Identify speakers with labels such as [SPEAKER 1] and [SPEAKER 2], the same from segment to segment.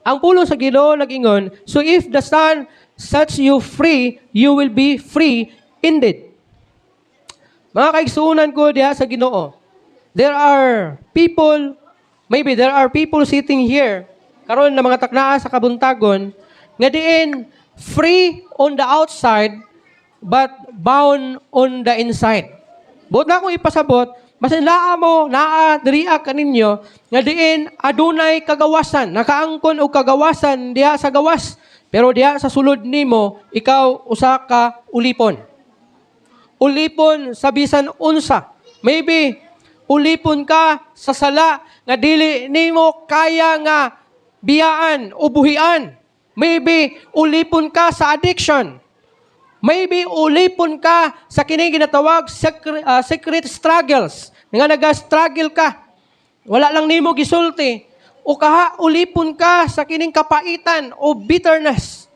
[SPEAKER 1] Ang pulong sa Ginoo nag-ingon, "So if the Son sets you free, you will be free indeed." Mga kaigsuonan ko diha sa Ginoo, there are people, maybe there are people sitting here, karon na mga taknaa sa kabuntagon, nga diin free on the outside, but bound on the inside. Buot na akong ipasabot, basin naa mo, naa diri'a kaninyo, nga diin adunay kagawasan, nakaangkon og kagawasan diha sa gawas, pero diha sa sulod nimo, ikaw usa ka ulipon. Ulipon sa bisan unsa. Maybe ulipon ka sa sala nga dili nimo kaya nga biyaan o buhian. Maybe ulipon ka sa addiction. Maybe ulipon ka sa kini ginatawag secret struggles. Nga naga-struggle ka. Wala lang nimo gisulti. O kaha ulipon ka sa kining kapaitan o bitterness.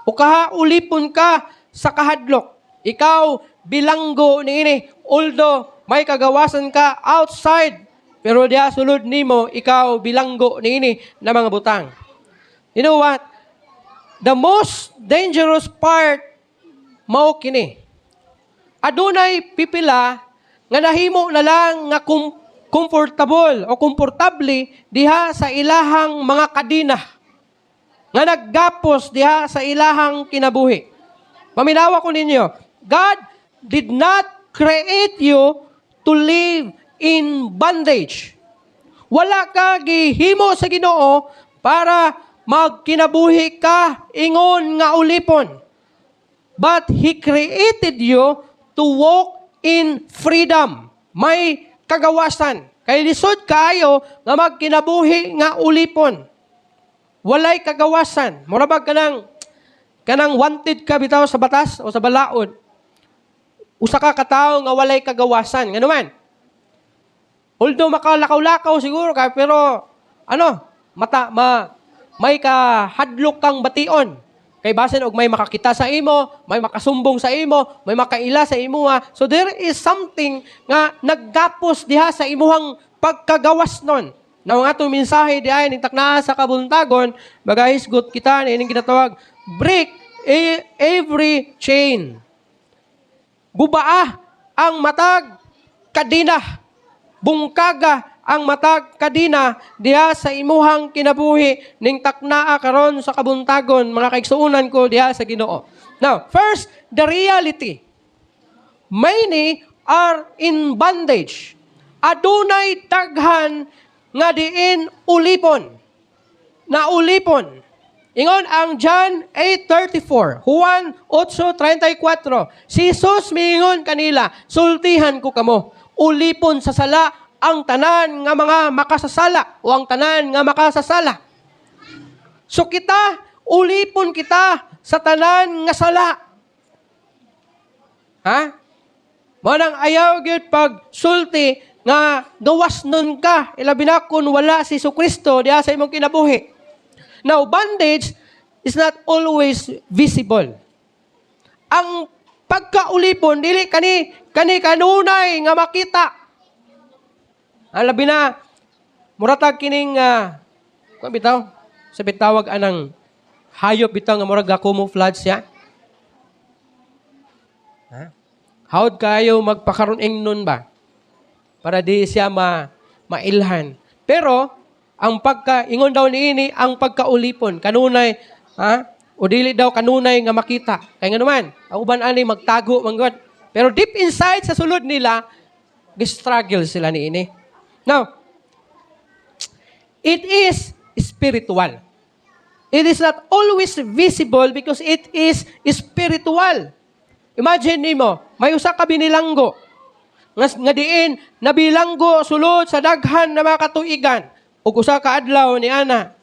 [SPEAKER 1] O kaha ulipon ka sa kahadlok. Ikaw bilanggo niini, although may kagawasan ka outside, pero diha sulod nimo, ikaw bilanggo niini na mga butang. You know what? The most dangerous part mao kini. Adunay pipila nga nahimo na lang nga comfortable o komportable diha sa ilahang mga kadina nga naggapos diha sa ilahang kinabuhi. Paminawa ko ninyo, God did not create you to live in bondage. Wala ka gihimo sa Ginoo para magkinabuhi ka ingon nga ulipon. But He created you to walk in freedom. May kagawasan. Kay lisod kaayo nga magkinabuhi nga ulipon. Walay kagawasan. Mura ba kanang wanted ka bitaw sa batas o sa balaod? Usa ka katawo nga walay kagawasan. Ngano man? Although makalakaw-lakaw siguro ka, pero ano, mata ma may kahadlok kang bation. Kay basin og may makakita sa imo, may makasumbong sa imo, may makaila sa imuha. So there is something nga naggapos diha sa imuhang pagkagawas nun. Na ang atong mensahe diha ning taknaa sa kabuntagon, magahisgot kita niining ginatawag "Break every chain." Gubaa ang matag kadina. Bungkaga ang matag kadina diha sa imuhang kinabuhi ning taknaa karon sa kabuntagon, mga kaigsuonan ko diha sa Ginoo. Now, first, the reality. Many are in bondage. Adunay daghan nga diin ulipon. Na ulipon. Ingon ang John 8:34, Juan 8:34. Si Jesus miingon kanila, "Sultihan ko kamo, ulipon sa sala ang tanan nga mga makasasala o ang tanan nga makasasala." So kita, ulipon kita sa tanan nga sala. Ha? Mao nang ayaw gyud pag sulti nga gawas nun ka, ilabi na kung wala si Kristo diha sa imong kinabuhi. Now, bondage is not always visible. Ang pagkaulipon dili kani kani kanunay nga makita. Ang labi na muratag kining kuan bitaw sa bitawag anang hayop bitaw nga murag camouflage siya. Ha? Hawd kayo magpakaron ingnon ba? Para di siya mailhan. Pero ang pagka ingon daw niini, ang pagkaulipon kanunay, ha, o dili daw kanunay nga makita. Kay ngano man, ang uban ani magtago man gud. Pero deep inside sa sulod nila, gi-struggle sila niini. Now, it is spiritual. It is not always visible because it is spiritual. Imagine nimo, may usa ka binilanggo nga diin nabilanggo sulod sa daghan na mga katuigan, ug usa ka adlaw ni ana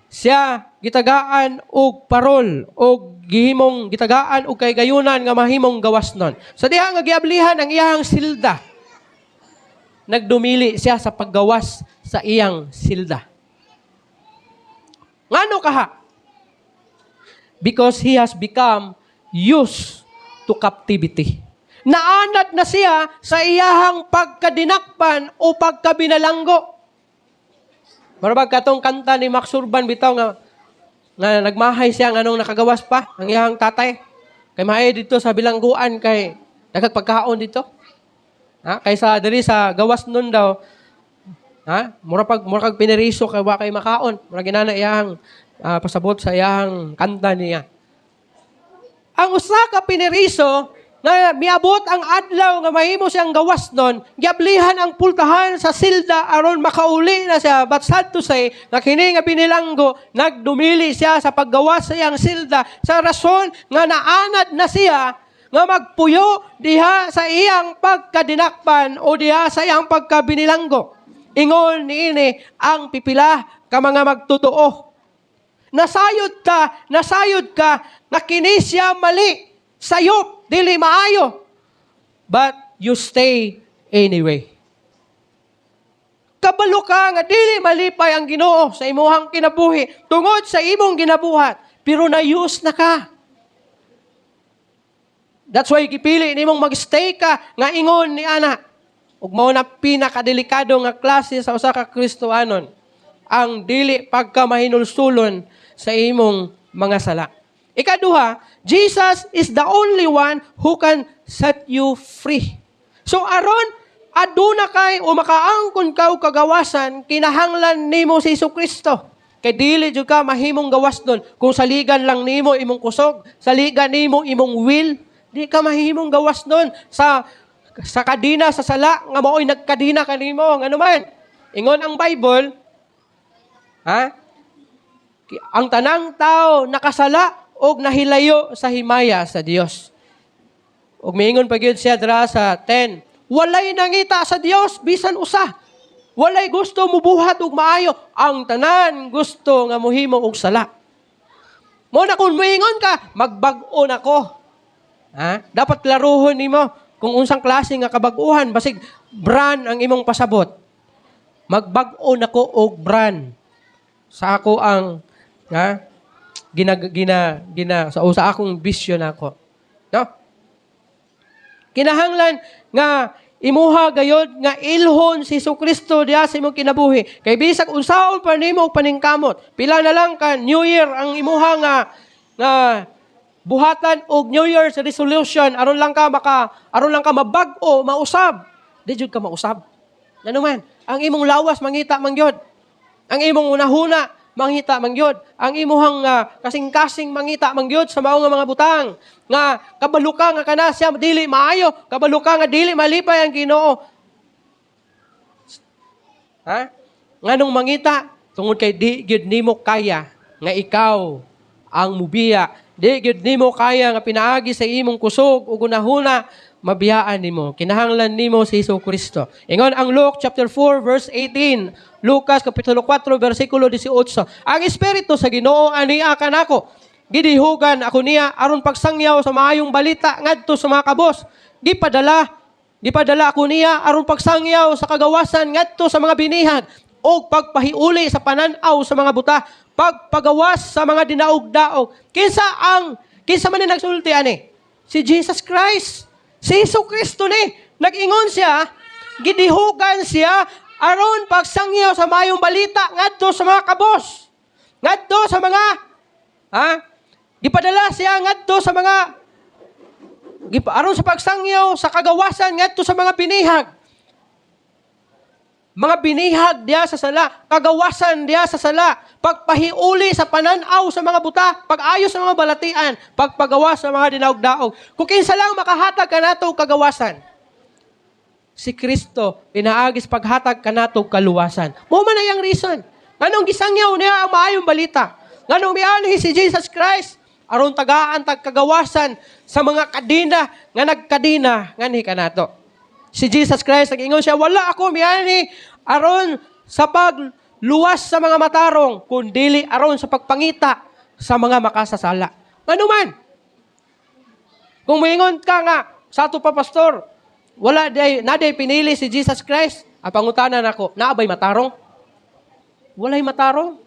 [SPEAKER 1] siya gitagaan og parol og gihimong gitagaan og kaygayunan nga mahimong gawas nun. Sa diha nga giablihan ang iyang silda, nagdumili siya sa paggawas sa iyang silda. Ngano kaha? Because he has become used to captivity. Naanad na siya sa iyahang pagkadinakpan o pagkabinalanggo. Marabag katong kanta ni Max Surban bitaw nga nagmahay siya nganong nakagawas pa ang iyang tatay. Kay maayo dito sa bilangguan kay daghang pagkaon dito. Ha? Kaysa diri sa gawas nun daw, ha? Mura kag pineriso kay wa kay makaon. Mura ginana iyang pasabot sa iyang kanta niya. Ang usa ka pineriso nga miabot ang adlaw nga mahimo siyang gawas nun, giablihan ang pultahan sa silda aron makauli na siya. But sad to say, nga kini nga binilanggo, nagdumili siya sa paggawas sa iyang silda sa rason nga naanad na siya nga magpuyo diha sa iyang pagkadinakpan o diha sa iyang pagkabinilanggo. Ingon niini ang pipila ka mga magtotoo. Nasayod ka, nga kini siya mali, sayop, dili maayo. But you stay anyway. Kabalo ka nga dili malipay ang Ginoo sa imuhang kinabuhi tungod sa imong ginabuhat, pero na-use na ka. That's why gipili nimong magstay ka nga ingon ni ana. Ug mao na pinakadelikado nga klase sa usa ka Kristohanon, ang dili pagka mahinulsulon sa imong mga sala. Ikaduha, Jesus is the only one who can set you free. So aron aduna kay o makaangkon ka og kagawasan, kinahanglan nimo si Kristo. Kay dili jud ka mahimong gawas nun kung saligan lang nimo imong kusog, saligan nimo imong will, di ka mahimong gawas nun sa kadina sa sala nga mao'y nagkadina kanimo. Ngano man? Ingon ang Bible, ha? Ang tanang tao nakasala og nahilayo sa himaya sa Dios. Og miingon pa gyud siya dira sa 10, walay nangita sa Dios bisan usa. Walay gusto mubuhat og maayo. Ang tanan gusto nga muhimo og sala. Mo na kung muingon ka, magbag-o na ko. Ha? Dapat klaruhon nimo kung unsang klase nga kabag-uhan, basig brand ang imong pasabot. Magbag-o na ko og brand sa ako ang, ha, gina gina gina sa o sa akong bisyo nako. No? Kinahanglan nga imuha gayod nga ilhon si Kristo diha sa imong kinabuhi. Kay bisag unsaon pa nimo og paningkamot, pila na lang ka New Year ang imuha nga buhatan og New Year's resolution aron lang ka mabag-o, mausab. Di jud ka mausab. Ngano man, ang imong lawas mangita man gyud. Ang imong hunahuna mangita man gyud. Ang imuhang kasing-kasing mangita man gyud sa mao nga mga butang. Nga kabalo ka nga kana siya dili maayo, kabalo ka nga dili malipay ang Ginoo. Ha? Nganong mangita? Tungod kay di gyud nimo kaya nga ikaw ang mubiya. Di gyud nimo kaya nga pinaagi sa imong kusog ug hunahuna mabiyaan nimo. Kinahanglan nimo si Hesus Kristo. Ingon ang Luke chapter 4 verse 18. Lucas kapitulo 4 versikulo 18. Ang espiritu sa Ginoo ania kanako. Gidihugan ako niya aron pagsangyaw sa maayong balita ngadto sa mga kabos. Gipadala ako niya aron pagsangyaw sa kagawasan ngadto sa mga binihag og pagpahiuli sa panan-aw sa mga buta, pagpagawas sa mga dinaog-daog. Kinsa man ni nagsulti ani? Si Jesus Christ. Si Hesus Kristo ni. Nag-ingon siya, gidihugan siya aron pagsangyaw sa maayong balita ngadto sa mga kabos. Ngadto sa mga, ha? Gipadala siya ngadto sa mga aron sa pagsangyaw sa kagawasan ngadto sa mga binihag. Mga binihag diya sa sala, kagawasan diya sa sala, pagpahiuli sa pananaw sa mga buta, pag-ayos sa mga balatian, pagpagawas sa mga dinaog-daog. Kung kinsa lang makahatag kanato og kagawasan, si Kristo pinaagi sa paghatag kanato og kaluwasan. Mo man ang reason. Nganong gisangyaw niya ang maayong balita? Nganong mianhi si Jesus Christ? Aron tagaan tag kagawasan sa mga kadena nga nagkadena nganhi kanato. Si Jesus Christ nag-ingon siya, wala ako mianhi aron sa pagluwas sa mga matarong, kundili aron sa pagpangita sa mga makasasala. Ngano man? Kung moingon ka nga, sa ato pa, pastor, wala day, naday pinili si Jesus Christ, ang pangutana nako, naa bay matarong? Walay matarong.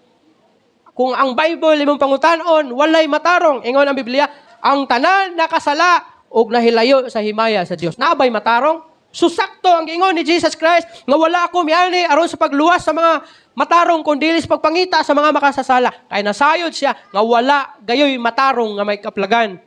[SPEAKER 1] Kung ang Bible imong pangutanon, walay matarong. Ingon ang Biblia, ang tanan nakasala ug nahilayo sa himaya sa Dios. Naa bay matarong? Susakto ang ingon ni Jesus Christ nga wala ako miani aron sa pagluwas sa mga matarong kundili aron sa pagpangita sa mga makasasala. matarong kun dili sa pagpangita sa mga makasasala. Kay nasayod siya nga wala gayoy matarong nga may kaplagan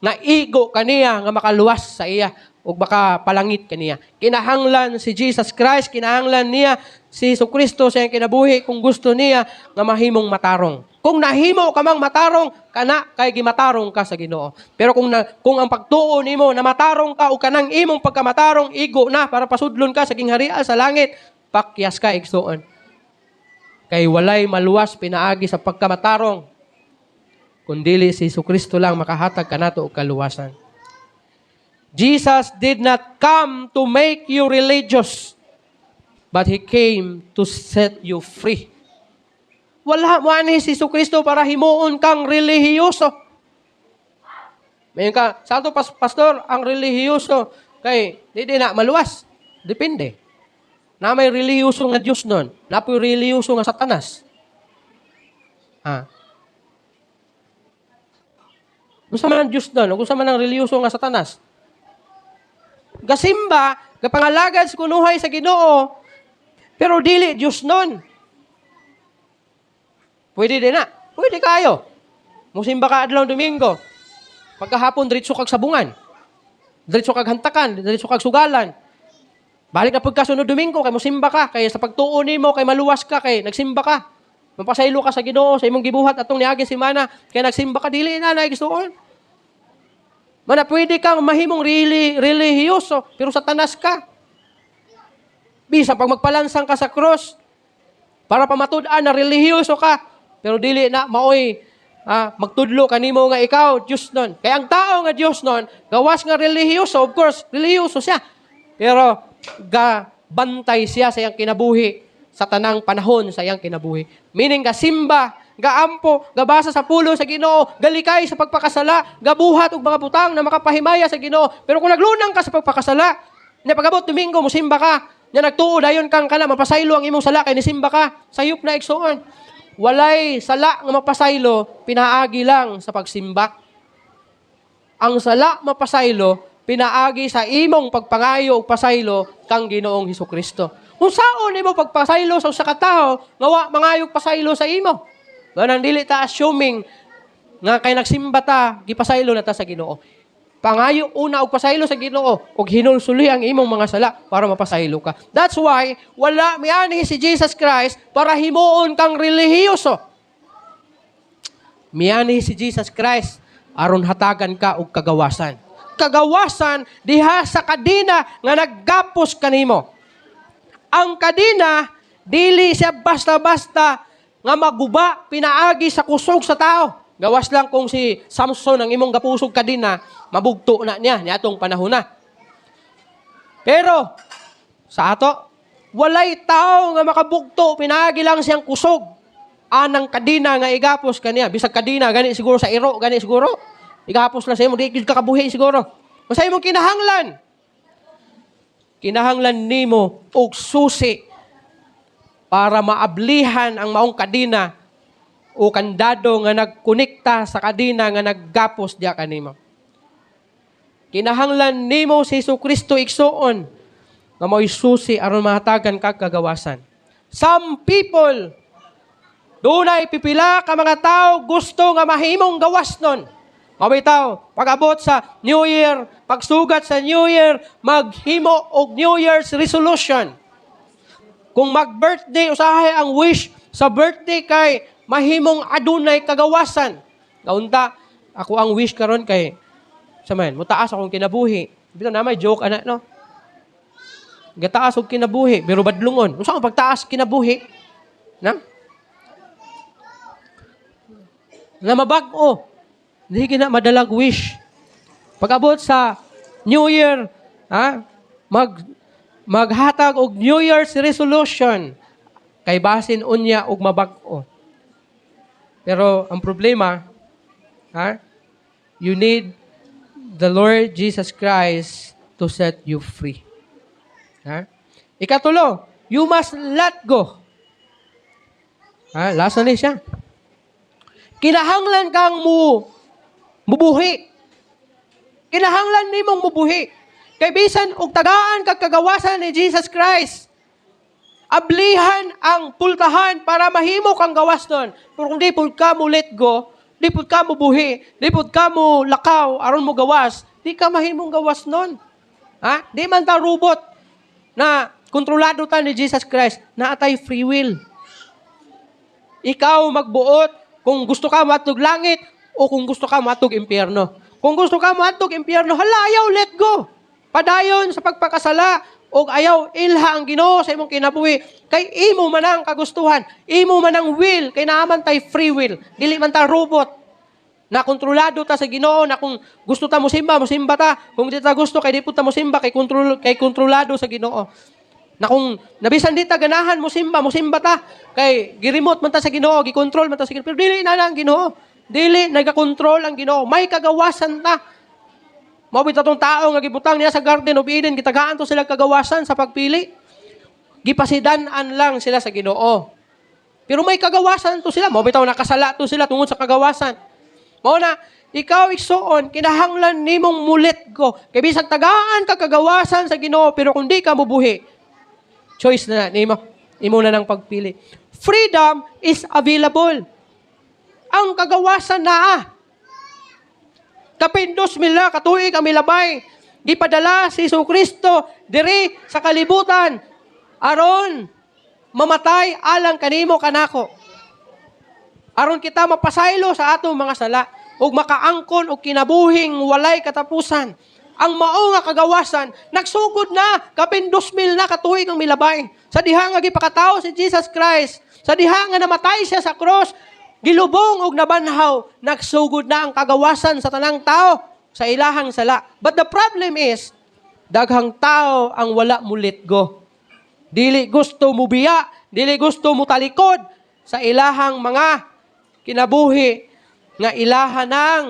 [SPEAKER 1] nga igo kaniya nga makaluwas sa iya ug baka palangit kaniya. Kinahanglan si Jesus Christ, kinahanglan niya si Hesus Kristo sa iyang kinabuhi kung gusto niya nga mahimong matarong. Kung nahimo ka mang matarong, kana kay gimatarong ka sa Ginoo. Pero kung ang pagtuo nimo na matarong ka o kanang imong pagkamatarong igo na para pasudlon ka sa gingharian sa langit, pakyas ka, igsuon. Kay walay maluwas pinaagi sa pagkamatarong, kundili si Hesus Kristo lang makahatag kanato og kaluwasan. Jesus did not come to make you religious, but He came to set you free. Wala mo ani si Kristo para himuon kang relihiyoso. May ka, sa ato pastor, ang relihiyoso kay di na maluwas. Depende. Na may relihiyoso nga Diyos nun. Na po'y relihiyoso nga Satanas. Ha? Unsa man ang Diyos nun? Unsa man ang relihiyoso nga Satanas? Gasimba, gapangalagad sa kunuhay sa Ginoo, pero dili Diyos nun. Pwede din na. Pwede kayo. Musimba ka adlaw Domingo. Pagkahapon, diretso kag sabungan. Diretso kag hantakan, diretso kag sugalan. Balik na pagkasunod Domingo, kay musimba ka, kay sa pagtuo nimo, kay maluwas ka, kay nagsimba ka. Mapasaylo ka sa Ginoo sa imong gibuhat atong niagi semana, kay nagsimba ka, dili na na igsuon. Mana pwede kang mahimong really, relihiyoso, pero Satanas ka. Bisa pag magpalansang ka sa cross, para pamatud-an na relihiyoso ka, pero dili na maoy magtudlo kanimo nga ikaw Diyos nun. Kaya ang tao nga Diyos nun, gawas nga relihiyoso, of course, relihiyoso siya. Pero ga bantay siya sa iyang kinabuhi sa tanang panahon sa iyang kinabuhi. Meaning gasimba, gaampo, gabasa sa pulong sa Ginoo, galikay sa pagpakasala, gabuhat og mga butang na makapahimaya sa Ginoo. Pero kung naglunang ka sa pagpakasala, nya pagabot Domingo musimba ka, nya nagtuo dayon kang kana mapasaylo ang imong sala kay nisimba ka, sayop na, igsuon. Walay sala nga mapasaylo pinaagi lang sa pagsimba. Ang sala mapasaylo pinaagi sa imong pagpangayo og pasaylo kang Ginoong Hesukristo. Kung saon nimo pagpasaylo sa usa ka tawo nga wa mangayog pasaylo sa imo? Ganang dili ta assuming nga kay nagsimba ta, gipasaylo na ta sa Ginoo. Pangayo una og pasaylo sa Ginoo ug hinulsuli ang imong mga sala para mapasaylo ka. That's why wala mianhi si Jesus Christ para himuon kang relihiyoso. Mianhi si Jesus Christ aron hatagan ka og kagawasan. Kagawasan diha sa kadena nga naggapos kanimo. Ang kadena dili siya basta-basta nga maguba pinaagi sa kusog sa tao. Gawas lang kung si Samson ang imong gapusog kadena, mabugto na niya niatong panahon na. Pero sa ato, walay tao nga makabugto pinaagi lang siyang kusog anang kadena nga igapos kaniya. Bisag kadena gani siguro sa iro, gani siguro. Igapos lang sa imo, di gyud ka kabuhi siguro. Unsa imong kinahanglan? Kinahanglan nimo og susi para maablihan ang maong kadena o kandado nga nagkonekta sa kadena nga naggapos diya kanimo. Kinahanglan nimo si Kristo, igsuon, nga mao'y susi aron mahatagan kag kagawasan. Some people, dunay pipila ka mga tao gusto nga mahimong gawas nun. Mabitaw, pag-abot sa New Year, pagsugat sa New Year, maghimo og New Year's resolution. Kung mag-birthday, usahay ang wish sa birthday kay mahimong adunay kagawasan. Kaunta, ako ang wish karon kay sa man, mutaas akong kinabuhi. Bitaw na may joke ana, no? Gataas og kinabuhi, pero badlungon. Unsa ang pagtaas kinabuhi? Na? Na mabag-o. Hindi gina madalag wish. Pag-abot sa New Year, ha? Maghatag og New Year's resolution kay basin unya og mabag-o. Pero ang problema, ha? You need the Lord Jesus Christ to set you free. Ha? Ikatulo, you must let go. Ha? Last na ni siya. Kinahanglan kang mubuhi. Kinahanglan nimong mubuhi. Kay bisan og tagaan kag kagawasan ni Jesus Christ, Ablihan ang pultahan para mahimo kang gawas nun. Pero kung di pud ka mo let go, di pud ka mo buhi, di pud ka mo lakaw aron mo gawas, di ka mahimong gawas nun. Ha? Di man ta robot na kontrolado ta ni Jesus Christ, naa tay free will. Ikaw magbuot kung gusto ka moadtog langit o kung gusto ka moadtog impyerno. Kung gusto ka moadtog impyerno, hala, ayaw let go. Padayon sa pagpakasala og ayaw ilha ang Ginoo sa imong kinabuhi kay imo man ang kagustuhan, imo man ang will, kay naa man tay free will. Dili man ta robot na kontrolado ta sa Ginoo na kung gusto ta mosimba, mosimba ta. Kung di ta gusto, kay di pud ta mosimba kay kontrol kay kontrolado sa Ginoo. Na kung nabisan di ta ganahan mosimba, mosimba ta kay giremote man ta sa Ginoo, gikontrol man ta sa Ginoo. Pero dili na ang Ginoo. Dili nagakontrol ang Ginoo. May kagawasan ta. Mao bitaw tong tao nga gibutang niya sa Garden of Eden, gitagaan to sila kagawasan sa pagpili. Gipasidan-an lang sila sa Ginoo. Pero may kagawasan to sila. Mao bitaw nakasala to sila tungod sa kagawasan. Mao na, ikaw, igsuon, kinahanglan nimong mo-let go. Kay bisag tagaan ka kagawasan sa Ginoo, pero kung di ka mobuhi, choice na nimo. Imo na nang pagpili. Freedom is available. Ang kagawasan naa. Kapin 2,000 na katuig ang milabay. Gipadala si Jesu Kristo diri sa kalibutan aron mamatay alang kanimo, kanako. Aron kita mapasaylo sa atong mga sala ug makaangkon og kinabuhing walay katapusan. Ang mao nga kagawasan nagsugod na kapin 2,000 na katuig ang milabay. Sa diha nga gipakatao si Jesus Christ, sa diha nga namatay siya sa cross, gilubong og nabanhaw, nagsugod na ang kagawasan sa tanang tao sa ilahang sala. But the problem is, daghang tao ang wala mo let go. Dili gusto mo biya, dili gusto mo talikod sa ilahang mga kinabuhi nga ilaha ng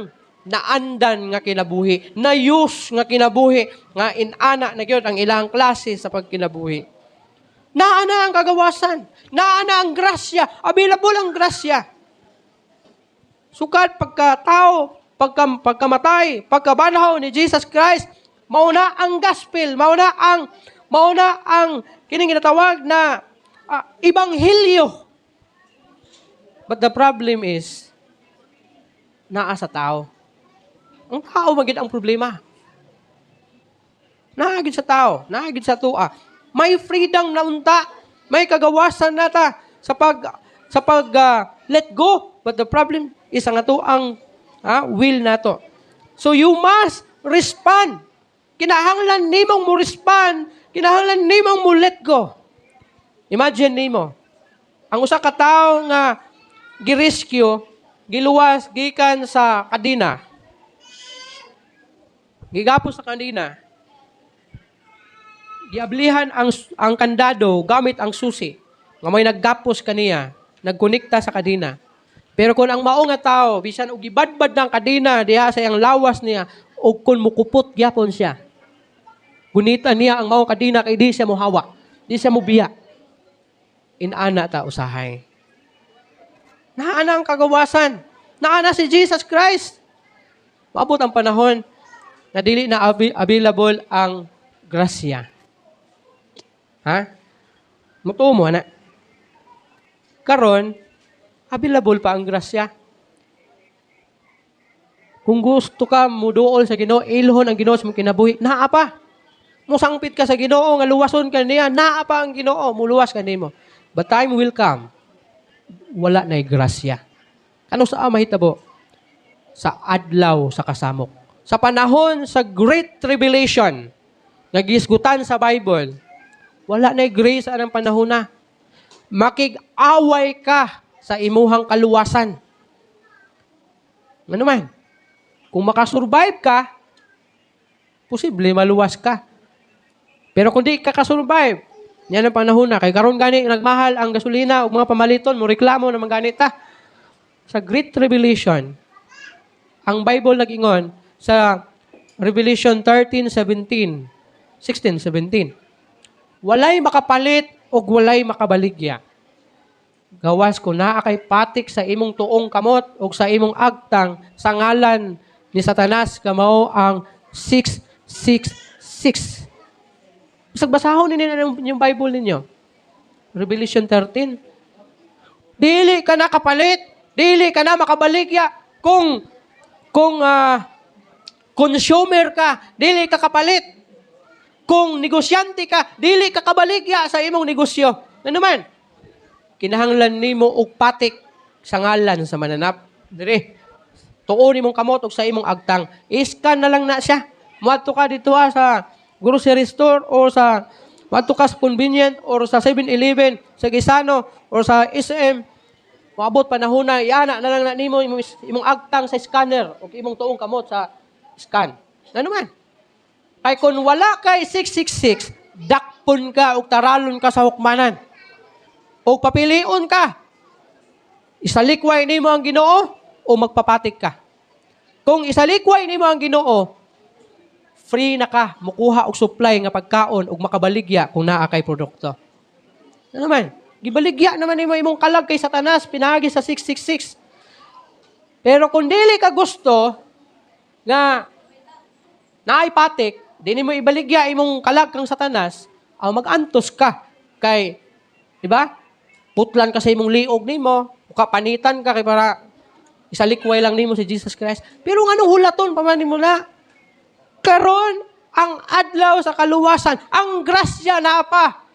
[SPEAKER 1] naandan nga kinabuhi, na-use nga kinabuhi, nga inana na gyud ang ilahang klase sa pagkinabuhi. Naa na ang kagawasan, naa na ang grasya, available ang grasya. Sukad pagkatao, pagkamatay, pagkabanhaw ni Jesus Christ, mauna ang gospel, mauna ang kining ginatawag na ebanghelyo. But the problem is naa sa tao. Ang tao man gid ang problema. Naa gid sa tao, naa gid sa atoa. May freedom na unta, may kagawasan na ta sa pag let go. But the problem is ang ato ang will nato. So you must respond. Kinahanglan nimong mo respond, kinahanglan nimong mo let go. Imagine nimo, ang usa ka tawo nga girescue, giluwas gikan sa kadena. Gigapos sa kadena. Giablihan ang kandado gamit ang susi. Nga may naggapos kaniya, nagkonekta sa kadena. Pero kung ang mao nga tao, bisan og gibadbad ng kadena diha sa iyang lawas niya, og kung mukupot gyapon siya. Gunita niya ang mao kadena kay di siya mohawa, di siya mobiya. Inana ta usahay. Naa na ang kagawasan. Naa na si Jesus Christ. Maabot ang panahon na dili na available ang grasya. Ha? Mutuo mo, ana? Karon, available pa ang grasya. Kung gusto ka muduol sa Ginoo, ilhon ang Ginoo sa imong kinabuhi, naa pa. Musangpit ka sa Ginoo nga luwason ka niya, naa pa ang Ginoo, muluwas ka nimo. But time will come, wala na grasya. Kanus-a mahitabo? Sa adlaw sa kasamok. Sa panahon sa Great Tribulation, nga gihisgutan sa Bible, wala na grace anang panahon na. Makig-away ka sa imuhang kaluwasan. Ano man? Kung makasurvive ka, posible maluwas ka. Pero kung di ka kasurvive, yan ang panahon na. Kay karon gani nagmahal ang gasolina ug mga pamaliton, mo reklamo naman gani ta. Sa Great Tribulation, ang Bible nag-ingon sa Revelation 13:17, 16:17. Walay makapalit ug walay makabaligya. Gawas kung naa kay patik sa imong tuong kamot ug sa imong agtang sa ngalan ni Satanas nga mao ang 666. Bisag basahon ninyo yung Bible ninyo. Revelation 13. Dili ka na kapalit, dili ka na makabaligya kung consumer ka, dili ka kapalit. Kung negosyante ka, dili ka kabaligya sa imong negosyo. Ano man? Kinahanglan nimo og patik sa ngalan sa mananap. Dire. Tuon imong kamot og sa imong agtang. I-scan na lang na siya. Muadto ka dito sa grocery store or sa muadto ka sa convenient or sa 7-Eleven, sa Gaisano or sa SM. Moabot panahon na iana na lang na nimo imong agtang sa scanner o imong tuong kamot sa scan. Ano man? Kay kung wala kay 666, dakpon ka og taralon ka sa hukmanan. O papilion ka. Isalikway nimo ang Ginoo o magpapatik ka. Kung isalikway nimo ang Ginoo, free na ka mukuha og supply nga pagkaon ug makabaligya kung naa kay produkto. Ano man? Gibaligya naman nimo imong kalag kay Satanas pinaagi sa 666. Pero kung dili ka gusto nga naay patik, di nimo ibaligya imong kalag kang Satanas, aw mag-antos ka kay, di ba? Putlan ka sa imong liog nimo, o panitan ka kay para isalikway lang nimo si Jesus Christ. Pero nganong hulaton pa man nimo na? Karon ang adlaw sa kaluwasan, ang grasya naa pa.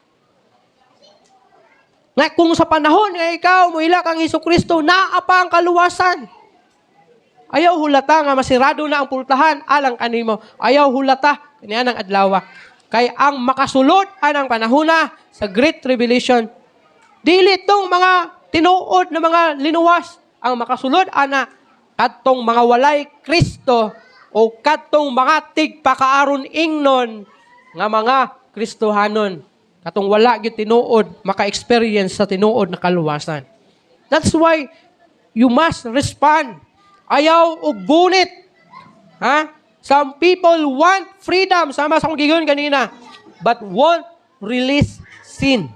[SPEAKER 1] Nga kung sa panahon nga ikaw moila kang Hesus Kristo, naa pa ang kaluwasan. Ayaw hulata nga masirado na ang pultahan alang kanimo. Ayaw hulata kaniya ang adlaw. Kay ang makasulod anang panahona sa Great Tribulation, dili tong mga tinuod na mga linuwas ang makasulod ana, kadtong mga walay Kristo o kadtong mga tigpakaaron ingnon nga mga Kristohanon, katong wala gyud tinuod maka-experience sa tinuod na kaluwasan. That's why you must respond. Ayaw og gunit, ha? Some people want freedom, sama sa akong giingon ganina, but won't release sin.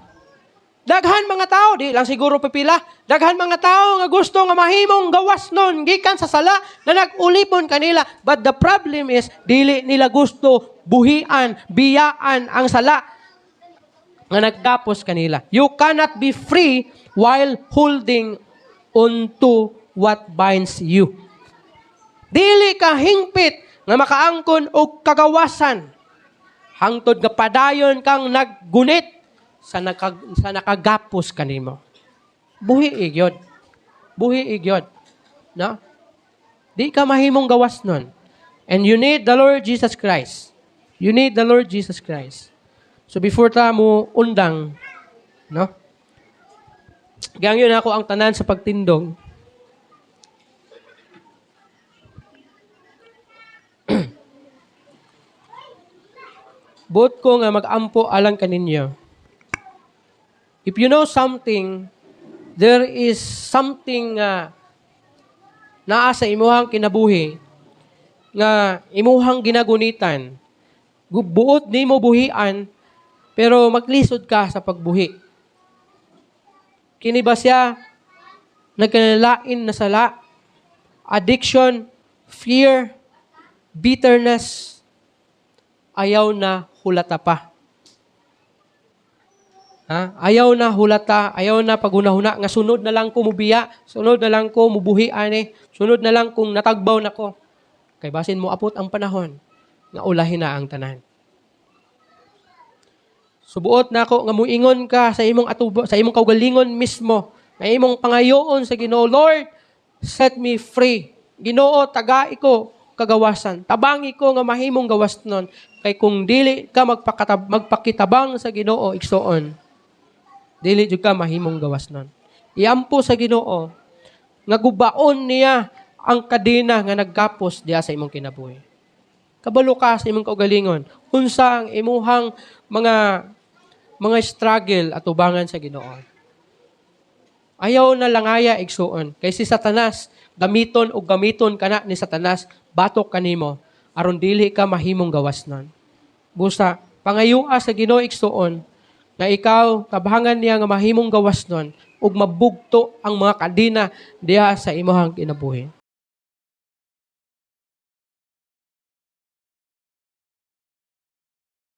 [SPEAKER 1] Daghan mga tao, di lang siguro pipila, daghan mga tao nga gusto nga mahimong gawas nun, gikan sa sala na nag-ulipon kanila. But the problem is, dili nila gusto buhian, biyaan ang sala nga nagkapos kanila. You cannot be free while holding onto what binds you. Dili ka hingpit nga makaangkon og kagawasan hangtod nga padayon kang naggunit sa nakagapos kanimo. Buhi gyud. Buhi gyud. No? Di ka mahimong gawas nun. And you need the Lord Jesus Christ. You need the Lord Jesus Christ. So before ta mo undang, no? Gangyon ako ang tanan sa pagtindog. Buot ko nga mag-ampo alang kaninyo. If you know something, there is something naa sa imuhang kinabuhi nga imuhang ginagunitan. Buot nimo buhian, pero maglisod ka sa pagbuhi. Kini ba siya nagkanalain na sala? Addiction, fear, bitterness, ayaw na hulata pa. Ha? Ayaw na hulata, ayaw na paghunahuna nga sunod na lang ko mubiya, sunod na lang ko mubuhi ani, sunod na lang kung natagbaw nako. Kay basin mo apot ang panahon nga ulahin na ang tanan. Subuot na ako nga muingon ka sa imong atubo, sa imong kaugalingon mismo, nga imong pangayoon sa Ginoo, "Lord, set me free. Ginoo, tagai ko kagawasan. Tabangi ko nga mahimong gawas nun." Kay kung dili ka magpakitabang sa Ginoo, igsuon, dili jud ka mahimong gawas nun. Iampo sa Ginoo nga gubaon niya ang kadena nga nagkapos diha sa imong kinabuhi. Kabalo ka sa imong kaugalingon unsa ang imuhang mga struggle at ubangan sa Ginoo. Ayaw na langaya, igsuon. Kay si Satanas, gamiton o gamiton kana ni Satanas, batok kanimo, aron dili ka mahimong gawas nun. Busa, pangayua sa Ginoo, igsuon, nga ikaw, tabangan niya nga mahimong gawas nun, ug mabugto ang mga kadena diha sa imuhang kinabuhi.